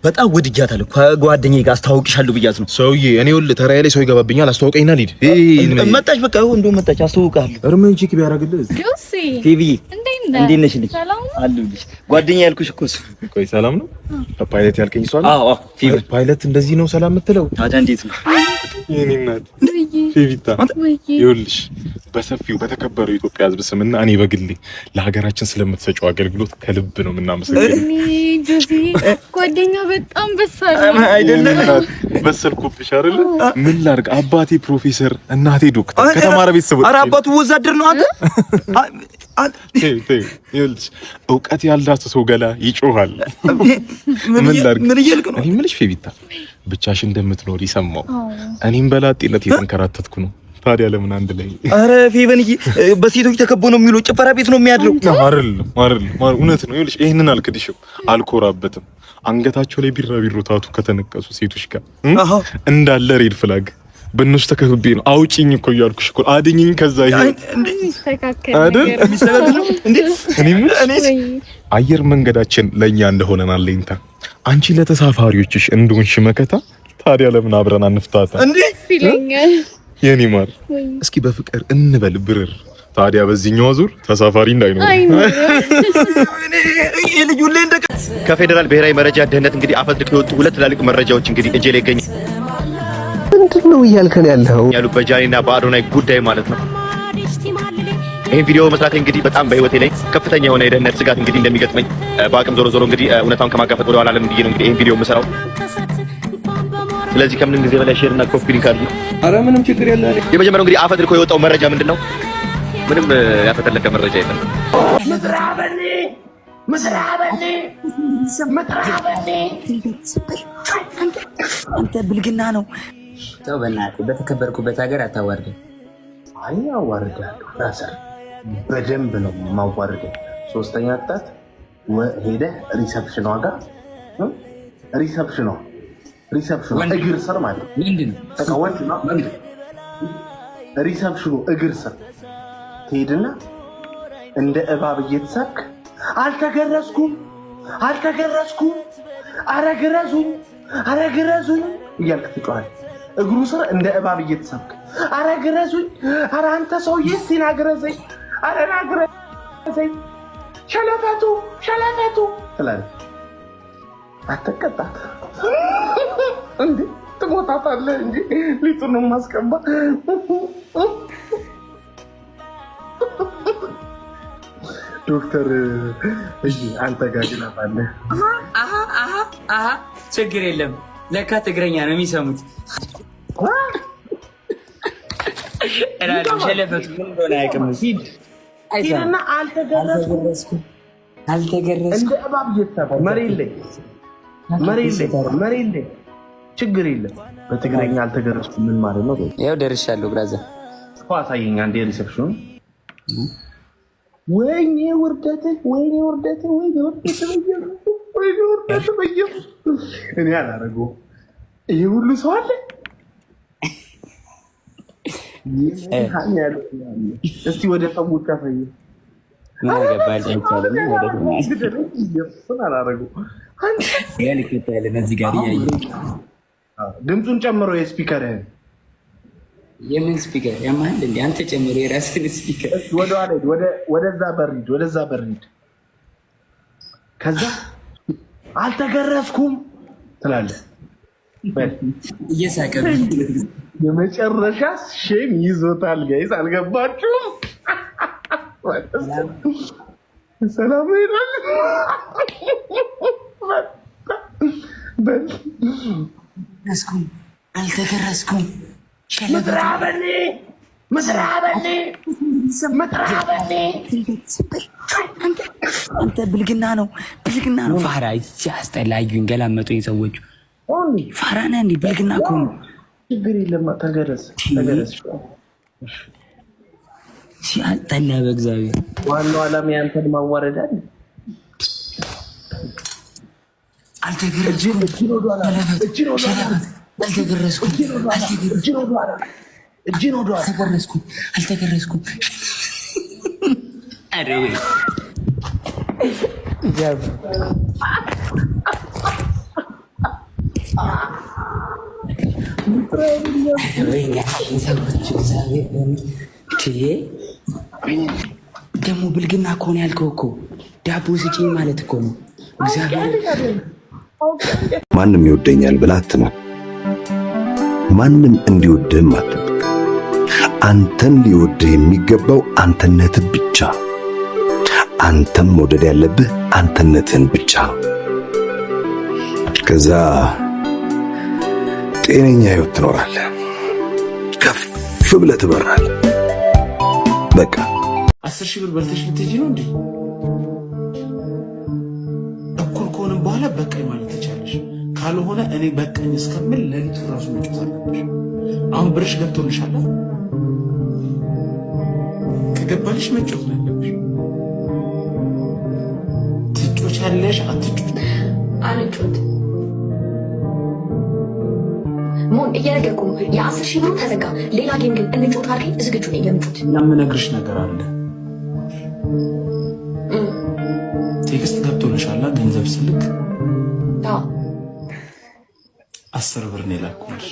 በጣም ወድጃታለሁ። ከጓደኛዬ ጋር አስተዋውቅሻለሁ ብያት ነው። ሰውዬ እኔ ይኸውልህ ተራዬ ላይ ሰው ይገባብኛል። አስተዋውቀኝና ልሂድ። መጣች፣ በቃ እንደው መጣች፣ አስተዋውቅሃለሁ። እርምህን check ቢያደርግልህ። ፌቢዬ እንዴት ነሽ? ልጅ አለሁልሽ። ጓደኛዬ ያልኩሽ እኮ እሱ። ቆይ ሰላም ነው? ፓይለት ያልከኝ እሷ ነው? አዎ አዎ። ፌቢ ፓይለት እንደዚህ ነው ሰላም የምትለው? ታዲያ እንዴት ነው? የእኔ እናት ፌቢታ፣ ይኸውልሽ በሰፊው በተከበረው የኢትዮጵያ ሕዝብ ስምና እኔ በግሌ ለሀገራችን ስለምትሰጪው አገልግሎት ከልብ ነው የምናመሰግነው። ጆሲ ጓደኛ በጣም በሳል አይደለም? በሰልኩብሽ አይደለ? ምን ላድርግ? አባቴ ፕሮፌሰር፣ እናቴ ዶክተር፣ ከተማረ ቤተሰቦች። ኧረ አባቱ ወዛደር ነው። አንተ ይኸውልሽ እውቀት ያልዳሰሰው ገላ ይጮሃል። ምን ላድርግ? ምን እያልክ ነው? እኔ የምልሽ ፌቢታ ብቻሽ እንደምትኖሪ ሰማሁ። እኔም በላጤነት እየተንከራተትኩ ነው። ታዲያ ለምን አንድ ላይ? አረ ፌቨንዬ በሴቶች ተከቦ ነው የሚውለው። ጭፈራ ቤት ነው የሚያድረው። አይደለም አይደለም፣ እውነት ነው። ይኸውልሽ ይሄንን አልክድሽም፣ አልኮራበትም። አንገታቸው ላይ ቢራቢሮ tattoo ከተነቀሱ ሴቶች ጋር እንዳለ red flag በእነሱ ተከብቤ ነው። አውጪኝ እኮ እያልኩሽ እኮ አድኝኝ። ከዛ ይሄ አይደል እኔ የምልሽ አየር መንገዳችን ለእኛ እንደሆነን አለኝታ፣ አንቺ ለተሳፋሪዎችሽ እንደሆንሽ መከታ፣ ታዲያ ለምን አብረን አንፍታታ? እንዴ ይለኛል። የኔ ማር እስኪ በፍቅር እንበል ብርር። ታዲያ በዚህኛው ዙር ተሳፋሪ እንዳይኖር። ከፌዴራል ብሔራዊ መረጃ ደህንነት እንግዲህ አፈትልክ የወጡ ሁለት ትላልቅ መረጃዎች እንግዲህ እጄ ላይ ይገኛሉ። ምንድን ነው እያልከን ያለው? በጃኒና በአዶናይ ጉዳይ ማለት ነው። ይህን ቪዲዮ መስራት እንግዲህ በጣም በህይወቴ ላይ ከፍተኛ የሆነ የደህንነት ስጋት እንግዲህ እንደሚገጥመኝ በአቅም ዞሮ ዞሮ እንግዲህ እውነታውን ከማጋፈጥ ወደ ኋላ አልልም ብዬ ነው እንግዲህ ይህን ቪዲዮ የምሰራው። ስለዚህ ከምንም ጊዜ በላይ share እና copy link አድርጉ። አረ ምንም ችግር የለም። የመጀመሪያው እንግዲህ አፈትልኮ የወጣው መረጃ ምንድን ነው? ምንም ያፈተለከ መረጃ የለም። አንተ ብልግና ነው። ተው በእናትህ፣ በተከበርኩበት ሀገር አታዋርደኝ። አይ አዋርዳለሁ፣ brother በደንብ ነው የማዋርደው። ሶስተኛ ቅጣት ሄደህ reception ኗ ጋር reception ኗ reception ኑ እግር ስር ማለት ነው። ወንድ ነው። reception ኑ እግር ስር ትሄድና እንደ እባብ እየተሳብክ አልተገረዝኩም፣ አልተገረዝኩም፣ አረ ግረዙኝ፣ አረ ግረዙኝ እያልክ ትጮኻለህ። እግሩ ስር እንደ እባብ እየተሳብክ አረ ግረዙኝ፣ አረ አንተ ሰውዬ እስኪ ና ግረዘኝ፣ አረ ና ግረዘኝ፣ ሸለፈቱ ሸለፈቱ ትላለህ። አትቀጣት እንዴ ትሞታታለህ እንጂ ሊጡን ነው ማስቀባ። ዶክተር እሺ፣ አንተ ጋር ግን አለ። ችግር የለም። ለካ ትግረኛ ነው የሚሰሙት። ሸለፈቱ ምን እንደሆነ አያውቅም። ሂድና አልተገረዝኩም፣ አልተገረዝኩም እንደ እባብ እየተሳብክ መሬት ላይ መሬት ላይ መሬት ላይ ችግር የለም። በትግረኛ አልተገረዝኩም ምን ማለት ነው? ያው ደርሻለሁ brother። እኮ አሳየኝ አንዴ reception ኑ። ወይኔ ውርደት፣ ወይኔ ውርደት፣ ወይኔ ውርደት፣ ወይኔ ውርደት። በየሱስ እኔ አላደርገውም። ይሄ ሁሉ ሰው አለ። እስቲ ወደ ሰዎች አሳየኝ። ምን አገባህ? አይቻልም። ኢየሱስን አላደርገውም። እዚህ ጋር እያየሁ ድምፁን ጨምሮ የ speaker ህን። የምን speaker ያማል እንዴ? አንተ ጨምሮ የራስህን speaker። ወደኋላ ሂድ፣ ወደዛ በር ሂድ፣ ወደዛ በር ሂድ። ከዛ አልተገረዝኩም ትላለህ። እየሳቀ የመጨረሻ shame ይዞታል። Guys አልገባችሁም? ሰላም ይላል። አልተገረዝኩም፣ ምትራበኒ ምትራበኒ ምትራበኒ። አንተ ብልግና ነው፣ ብልግና ነው። ፋራ አስጠላ። አዩኝ፣ ገላመጡኝ ሰዎቹ። ፋራ ነህ እንዴ? ብልግና እኮ ነው። ችግር የለም ተገረዝ፣ ተገረዝ። ሲያስጠላ በእግዚአብሔር። ዋናው ዓላማ ያንተን ማዋረድ አለ። አልተገረዝኩም፣ አልተገረዝኩም፣ አልተገረዝኩም፣ አልተገረዝኩም። ኧረ ወይ ወይኔ ሰዎች፣ እግዚአብሔር ችዬ ደግሞ ብልግና እኮ ነው ያልከው እኮ፣ ዳቦ ስጪኝ ማለት እኮ ነው። እግዚአብሔር። ማንም ይወደኛል ብለህ አትመን። ማንም እንዲወድህም አትጠብቅ። አንተን ሊወድህ የሚገባው አንተነትህ ብቻ። አንተም መውደድ ያለብህ አንተነትህን ብቻ። ከዛ ጤነኛ ህይወት ትኖራለህ። ከፍ ብለህ ትበራለህ። በቃ። 10,000 ብር በልተሽ ልትሄጂ ነው እንዴ? እኩል ከሆንም በኋላ በቃኝ ማለት ትቻለሽ። ካልሆነ እኔ በቃኝ እስከምል ሌሊቱ ራሱ መጮት አለብሽ። አሁን ብርሽ ገብቶልሻል። ከገባልሽ መጮት ነው ያለብሽ። ትጮቻለሽ አትጮች? አልጮት ሞን እየነገርኩ ነው። የ10,000 ብሩ ተዘጋ። ሌላ game ግን እንጮት አልከኝ፣ ዝግጁ ነኝ ለምጮት። እና የምነግርሽ ነገር አለ። Text ገብቶልሻል? ገንዘብ ስልክ 10 ብር ነው የላኩልሽ።